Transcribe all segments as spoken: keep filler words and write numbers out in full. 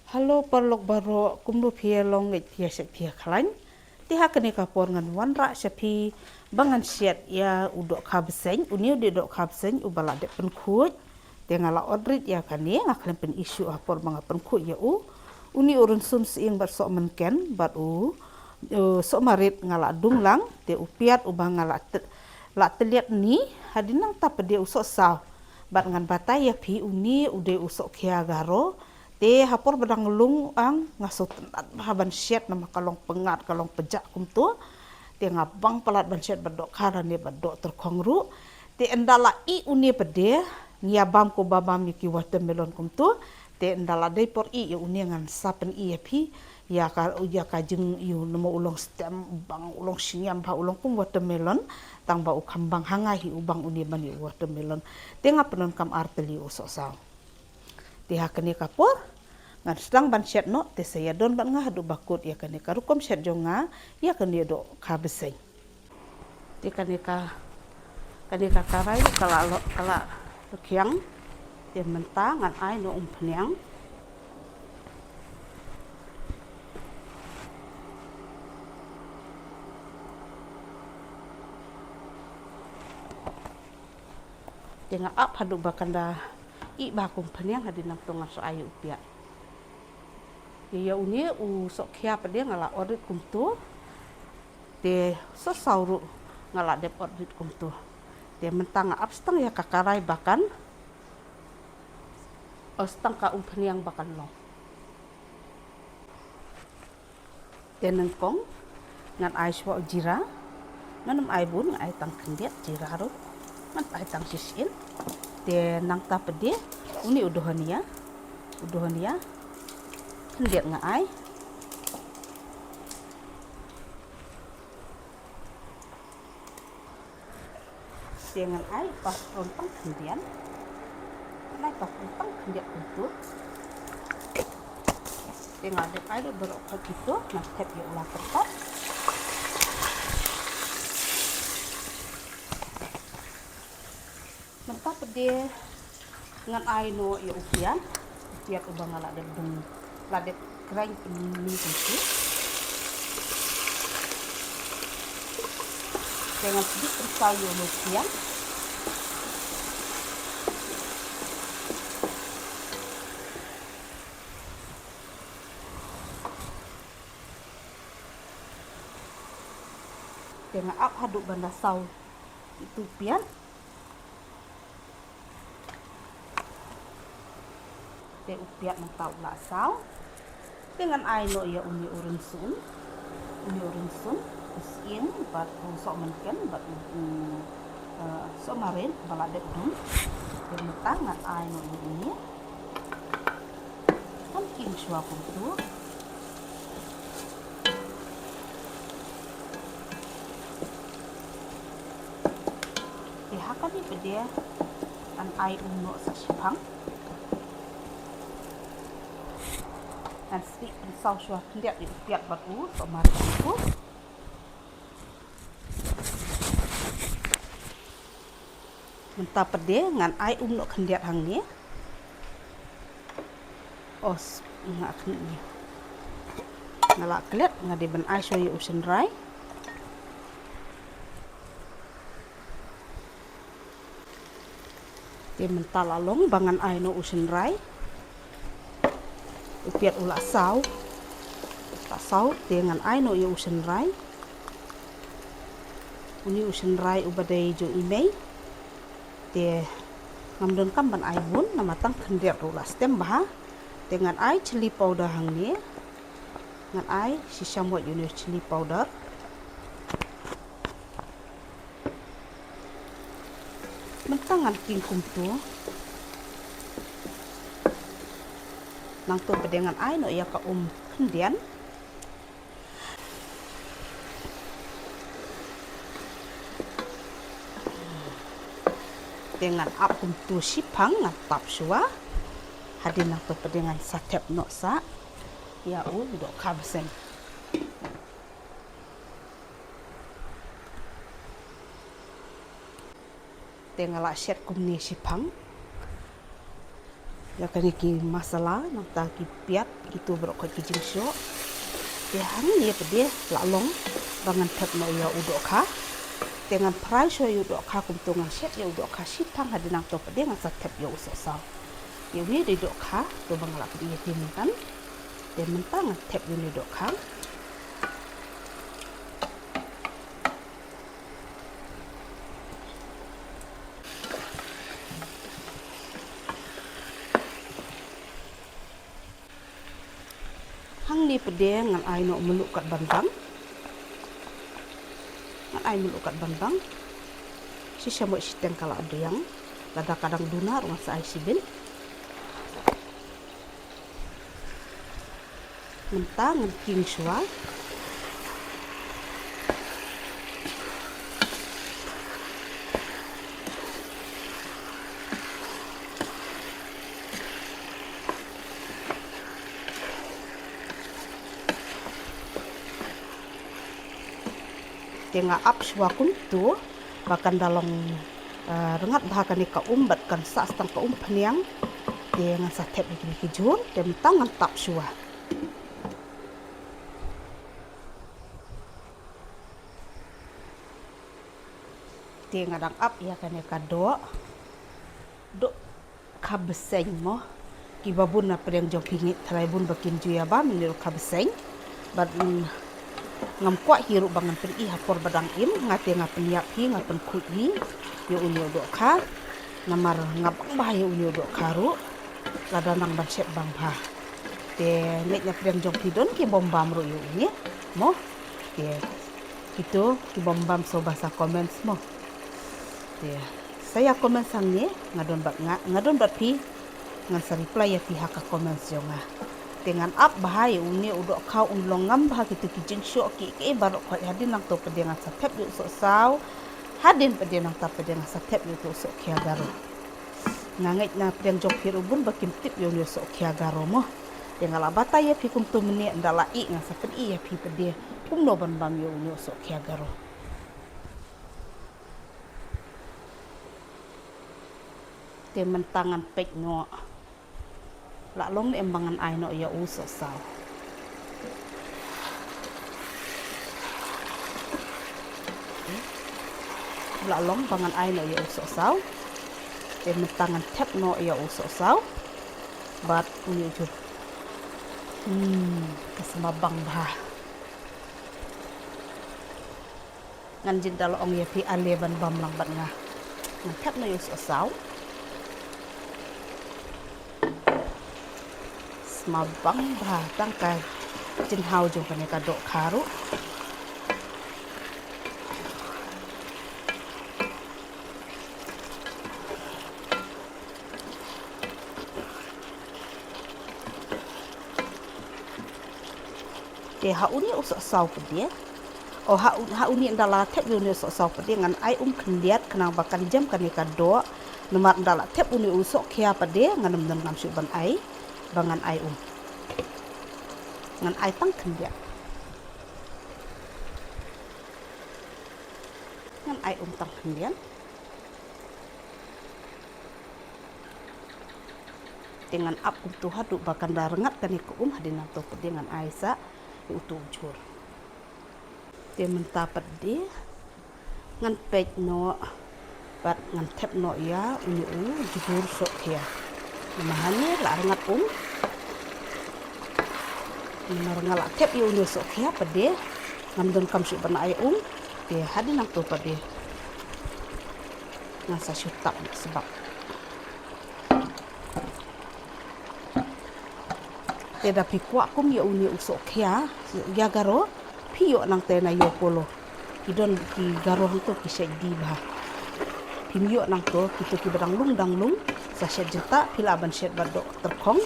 Hello paralok baroh, kumno phi ïa long, ngeit phi ïa shait phi ïa khlaiñ. Te ha kane ka por ngan wanrah sha phi ba ngan shet ïa u dohkha bseiñ, une u dei dohkha bseiñ uba la dep pynkhuid. Te nga la ot rit ïa kane, nga khlem pyn-issue ha por ba nga pynkhuid ïa u. Une u rynsun sying bad sohmynken bad u, u sohmarit nga la dung lang, te u piat uba nga la te-, la tylliat ni, hadien nangta pat de u sohsaw. Bad ngan batai ïa phi une u dei u sohkhia Garo. Te ha por ba dang lung ang nga sngewtynnat bha ban shet namar ka long pyngngad ka long pjah kumto. Te nga bang palat ban shet bad dohkha lane bad doh tyrkhong ruh. Te ynda la ih une pat de ngi ïa bam ko ba bam ïa ki watermelon kumto. Te ynda la dei por ih ïa une ngan sa pyn-i ïa phi ïa ka, ïa ka jingïoh namar u long stem bang u long shngiam bha u long kum watermelon. Tang ba u kham bang ha nga hi u bang une ban ïa u watermelon. Te nga pyndonkam ar tylli u sohsaw. Te ha kane ka por ngan sdang ban shet noh, te sa ïa don bad nga haduh ba kut ïa kane ka rukom shet jong nga ïa kane dohkha bseiñ. Te kane ka, kane ka karai ka la loh, ka la loh khiang. Te mynta ngan ai noh umphniang. Te nga ap haduh ba kan da ih bha ka umphniang, hadien nangta ngan sa ai u piat. Ïa, ïa une u sohkhia pat de nga la ot rit kumto. Te sohsaw ruh nga la dep ot rit kumto. Te mynta nga ap stang ïa ka karai ba kan, o, stang ka umphniang ba kan long. Te nyngkong ngan ai shuwa u jira. Ngan ym ai bun, nga ai tang khyndiat jira ruh. Ngan ai tang shisien. Te nangta pat de une u dhonia, u dhonia khyndiat nga ai. Te ngan ai pastrun tang khyndiat. Ngan ai pastrun tang khyndiat kumto. Te nga dep ai da baroh kito, ngan thep ïa u la pyrkhat. Mynta pat de ngan ai noh ïa u piat, u piat uba nga la dep dung, la dep grind pynmih kumto. Te ngan sdih pynsaw ïa u piat. Te nga ap haduh ban da saw ïa u piat. Te u piat nangta u la saw. Te ngan ai noh ïa une u rynsun. Une u rynsun, u sying bad u sohmynken bad u, u, eh, sohmarit ba la dep dung. Te mynta ngan ai noh ïa une. Ngan king shuwa kumto. Te ha kane pat de ngan ai um noh sa shiphang. Ngan sdih pynsaw shuwa khyndiat ïa u piat bad u sohmarit kumto. Mynta pat de ngan ai um noh khyndiat hangne. Os, nga khyndiat. Nga la klet, nga dei ban ai shuwa ïa u shynrai. Te mynta la long ba ngan ai noh u shynrai. U piat u la saw. La saw, te ngan ai noh ïa u shynrai. Une u shynrai uba dei jong i mei. Te ngam donkam ban ai bun, namar tang khyndiat ruh la stem bha. Te ngan ai chilli powder hangne. Ngan ai shi shamoit une u chilli powder. Mynta ngan king kumto. Nangta pat de ngan ai noh ïa ka um khyndiat. Te ngan ap kumto shiphang, ngan tap shuwa. Hadien nangta pat de ngan sa thep noh sa ïa u dohkha bseiñ. Te nga la shet kumne shiphang. Ïa kane ki masala, nangta ki piat, kito baroh ki jingshoh. Te hangne pat de la long ba ngan thep noh ïa u dohkha. Te ngan fry shuwa ïa u dohkha, kumto ngan shet ïa u dohkha shitang, hadien nangto pat de ngan sa thep ïa u sohsaw. Ïa une u dohkha, to ba nga la pyni ïa phi mynta. Te mynta ngan thep ïa une u dohkha. Hangne pat de ngan ai noh mluh katba bang. Ngan ai mluh katba bang. Shisha mo shiteng ka la dang. Lada ka dang duna ruh ngan sa ai shibit. Mynta ngan king shuwa. Te nga ap shuwa kumto ba kan da long, eh, rngat bha kane ka um bad kan sah tang ka umphniang. Te ngan sa thep ïa kine ki jhur, te mynta ngan tap shuwa. Te nga dang ap ïa kane ka doh. Dohkha bseiñ mo. Kiba bun na pdeng jong phi ngi tharai bun ba kim ju ïa bam ïa une u dohkha bseiñ. Bad, mm, ngam kwah hi ruh ba ngan pyni ha por ba dang im, nga te nga pynïap hi, nga pynkhuid hi ïa une u dohkha. Namar nga bang bha ïa une u dohkha ruh. Lada nang ban shet bang bha. Te ngeit na pdeng jong phi don ki bym bam ruh ïa une mo. Te kito ki bym bam sngewbha sa comments mo. Te sa ïa comments hangne, nga don bad nga, nga don bad phi, ngan sa reply ïa phi ha ka comments jong nga. Te ngan ap bha ïa une u dohkha, un long ngam bha kito ki jingshoh kiei kiei baroh khoit, hadien nangto pat de ngan sa thep ïa u sohsaw. Hadien pat de nangta pat de ngan sa thep ïa u sohkhia Garo. Nga ngeit na pdeng jong phi ruh bun ba kim tip ïa une u sohkhia Garo mo. Te nga la batai ïa phi kumto mynne, ynda la ih ngan sa pyni ïa phi pat de kumno ban bam ïa une u sohkhia Garo. Te mynta ngan peit noh. La long ne em ba ngan ai noh ïa u sohsaw. La long ba ngan ai noh ïa u sohsaw. Te mynta ngan thep noh ïa u sohsaw. Bad une u jhur. Hmm, ka sma bang bha. Ngan jin da la ong ïa phi ale ban bam lang bad nga. Ngan thep noh ïa u sohsaw. Sma bang bha tang ka jinghaw jong kane ka dohkha ruh. Te ha une u sohsaw pat de. O ha u-, ha une ynda la thep ïa une u sohsaw pat de ngan ai um khyndiat khnang ba kan jem kane ka doh. Namar ynda la thep une u sohkhia pat de ngan ym don kam shuh ban ai. Ba ngan ai um. Ngan ai tang khyndiat. Ngan ai um tang khyndiat. Te ngan ap kumto haduh ba kan da rngat kane ka um, hadien nangto pat de ngan ai sa ïa uto u jhur. Te mynta pat de ngan peit noh bad ngan thep noh ïa une u jhur sohkhia. Namar hangne la rngat um. Namar nga la thep ïa une u sohkhia pat de ngam don kam shuh ban ai um. Te hadien nangto pat de ngan sa shu tap sbak. Te da phi kwah kum ïa une u sohkhia ïa Garo, phi ïoh nangta na ïoh polo. Ki don ki Garo hangto ki shet die bha. Phim ïoh nangto kito kiba dang lung dang lung. Sa shet jingtah phi lah ban shet bad doh tyrkhong,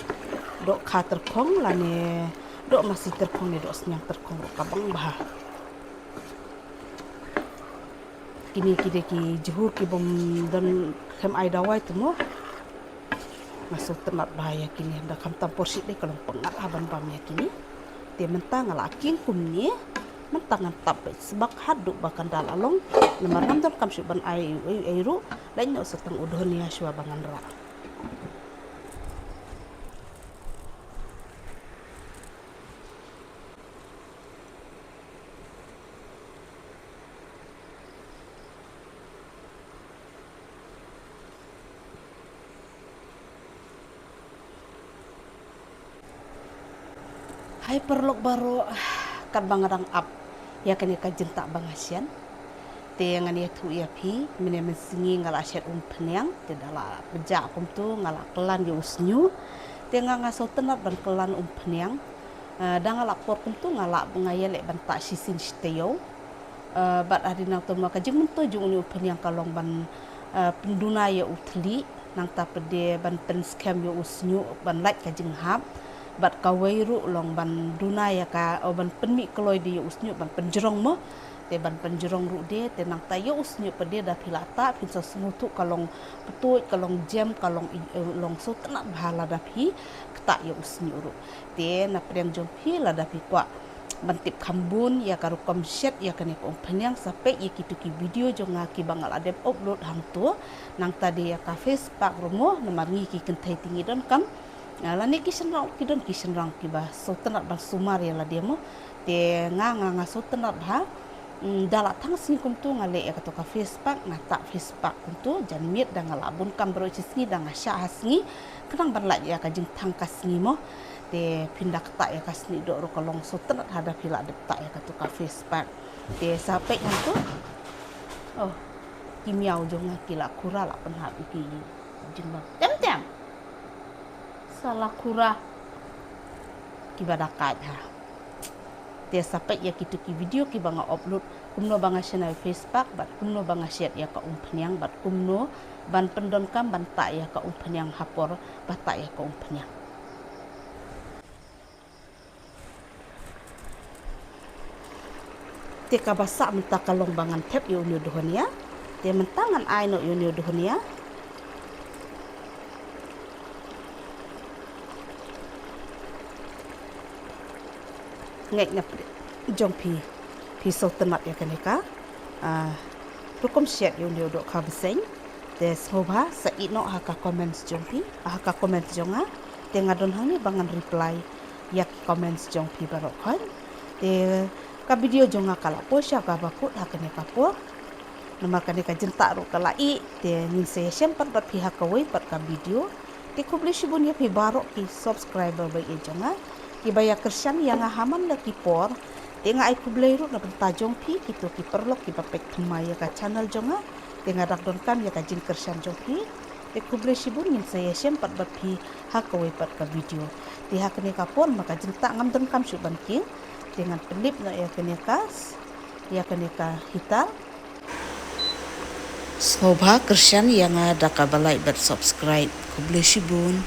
dohkha tyrkhong lane doh masi tyrkhong ne doh sniang tyrkhong ruh ka bang bha. Kine ki dei ki jhur ki bym don khlem ai dawai te mo. Nga sngewtynnat bha ïa kine, da khamtam por shit dei ka long pyngngad ha ban bam ïa kine. Te mynta nga la king kumne, mynta ngan tap beit sbak haduh ba kan da la long. Namar ngam don kam shuh ban ai ei ei ruh, lait noh sa tang u dhania shuwa ba ngan rah. Ai paralok baroh, katba nga dang ap ïa kane ka jingtah ba nga shet, te ngan ïathuh ïa phi, mynne mynsngi nga la shet umphniang, te da la pynjah kumtu nga la kyllan ïa u shñiuh. Te nga nga sngewtynnat ban kyllan umphniang. Eh, da nga la por kumtu nga la, nga ïaleh ban tah shisien shi taïew. Eh, bad hadien nangta ma ka jingmyntoi jong une umphniang ka long ban, eh, pynduna ïa u thylliej, nangta pat de ban pynskhem ïa u shñiuh ban lait ka jinghap. Bad kawei ruh long ban duna ïa ka, oh, ban pynmih kloi de ïa u shñiuh ban pynjrong mo. Te ban pynjrong ruh de, te nangta ïa u shñiuh pat de da phi la tah, phin sa sngewthuh ka long pyntuid, ka long jem, ka long i-, eh, long sngewtynnat bha lada phi ktah ïa u shñiuh ruh. Te na pdeng jong phi lada phi kwah ban tip kham bun ïa ka rukom shet ïa kane ka umphniang, sa peit ïa kitu ki video jong nga kiba nga la dep upload hangto. Nangta de ïa ka face pack ruh mo, namar ngi ki kynthei te ngi donkam, ah, lane ki shynrang, ki don ki shynrang kiba sngewtynnat ban sumar ïa lade mo. Te nga, nga, nga sngewtynnat bha. Mm, da la tang sngi kumtu nga leh ïa kato ka face pack, nga tah face pack kumtu, janmiet da nga la bun kam baroh shi sngi, da nga shah ha sngi, khnang ban lait ïa ka jingthang ka sngi mo. Te phin da ktah ïa ka snieh doh ruh ka long sngewtynnat ha da phi la dep tah ïa kato ka face pack. Te sa peit hangto. Oh, ki miaw jong nga ki la khura la pynhap ïa ki jingbam. Tem tem. Sa la khura. Kiba da kait ha. Te sa peit ïa kitu ki video kiba nga upload, kumno ba nga shna ïa u face pack, bad kumno ba nga shet ïa ka umphniang, bad kumno ban pyndonkam ban tah ïa ka umphniang ha por ba tah ïa ka umphniang. Te kaba sah mynta ka long ba ngan thep ïa une u dhunia. Te mynta ngan ai noh ïa une u dhunia. Ngeit na pdeng jong phi, phi sngewtynnat ïa kane ka, ah, rukom shet ïa une u dohkha bseiñ. Te sngewbha sa ïeh noh ha ka comments jong phi, ha ka comments jong nga. Te nga don hangne ba ngan reply ïa ki comments jong phi baroh khoit. Te ka video jong nga ka la poi sha kaba kut ha kane ka por. Namar kane ka jingtah ruh ka la ih, te ngin sa ïashem pat bad phi ha kawei pat ka video. Te khublei shibun ïa phi baroh ki subscriber ba ïeit jong nga, kiba ïa kyrshan ïa nga ha man la ki por. Te nga ai khublei ruh na bynta jong phi kito ki paralok kiba peit thymmai ïa ka channel jong nga. Te nga dang donkam ïa ka jingkyrshan jong phi. Te khublei shibun, ngin sa ïashem pat bad phi ha kawei pat ka video. Te ha kane ka por ma ka jingtah ngam donkam shuh ban kieng. Te ngan pynlip noh ïa kane ka, ïa kane ka heater. Sngewbha kyrshan ïa nga da kaba like bad subscribe. Khublei shibun.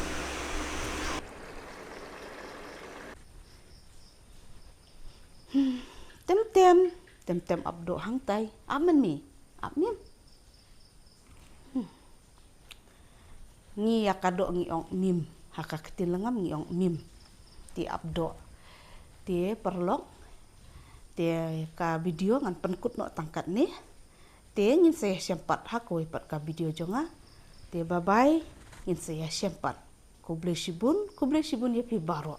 Hmm, tem tem, tem tem ap doh hangtai. Ap myn mi, ap mim. Hmm. Ngi ïa ka doh ngi ong mim, ha ka ktien lengam ngi ong mim. Te ap doh. Te paralok. Te ka video ngan pynkut noh tang katne. Te ngin sa ïashem pat ha kawei pat ka video jong nga. Te bye bye, ngin sa ïashem pat. Khublei shibun, khublei shibun ïa phi baroh.